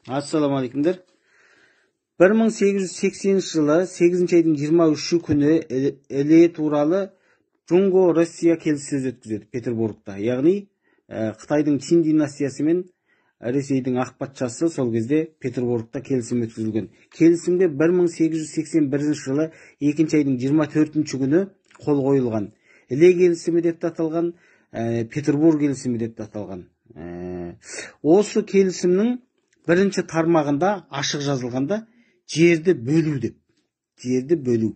Ассалаумағалейкумдер. 1880 жылы 8 айдың 23 күні Іле туралы Джунго Россия келіссөз өткізеді Петербургта. Яғни Қытайдың Чин династиясы мен Ресейдің ақ патшасы сол кезде Петербургта келісім өткізілген. Келісімге 1881 жылы 2 айдың 24 күні қол қойылған. Іле келісімі деп те аталған, Петербург келісімі деп те аталған. Осы келісімнің бірінші тармағында ашық жазылғанда жерді бөлу деп. Жерді бөлу.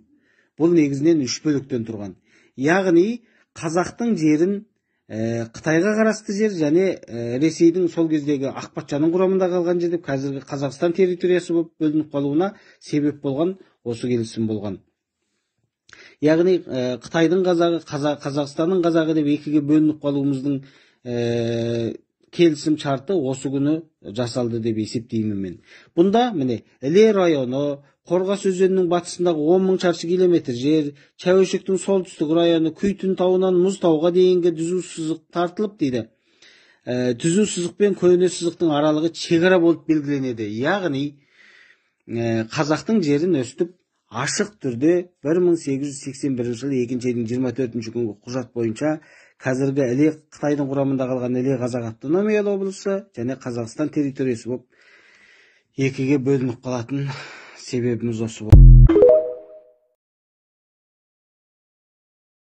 Бұл негізінен үш бөліктен тұрған. Яғни қазақтың жерін Қытайға қарасты жер және Ресейдің сол кездегі ақ патшаның құрамында қалған жер деп қазіргі Қазақстан территориясы болып бөлініп қалуына себеп болған осы келісім болған. Яғни Қытайдың қазағы, Қазақстанның қазағы деп екіге бөлініп қалуымыздың келісім шарты осы күні жасалды деп есептеймін мен. Бұнда міне Іле районы, Қорғас өзенінің батысындағы 10 мың шаршы километр жер, Шәуешектің солтүстік районы, Күйтін тауынан Мұз тауға дейінгі түзу сызық тартылып дейді. Түзу сызық пен көне сызықтың аралығы шекара болып белгіленеді. Яғни қазақтың жерін өстіп ашық түрде 1881 жылы 2 айдың 24 күнгі құжат бойынша қазіргі Іле Қытайдың құрамында қалған Іле Қазақ автономиялы облысы және Қазақстан территориясы болып екіге бөлініп қалатын себебіміз осы болды.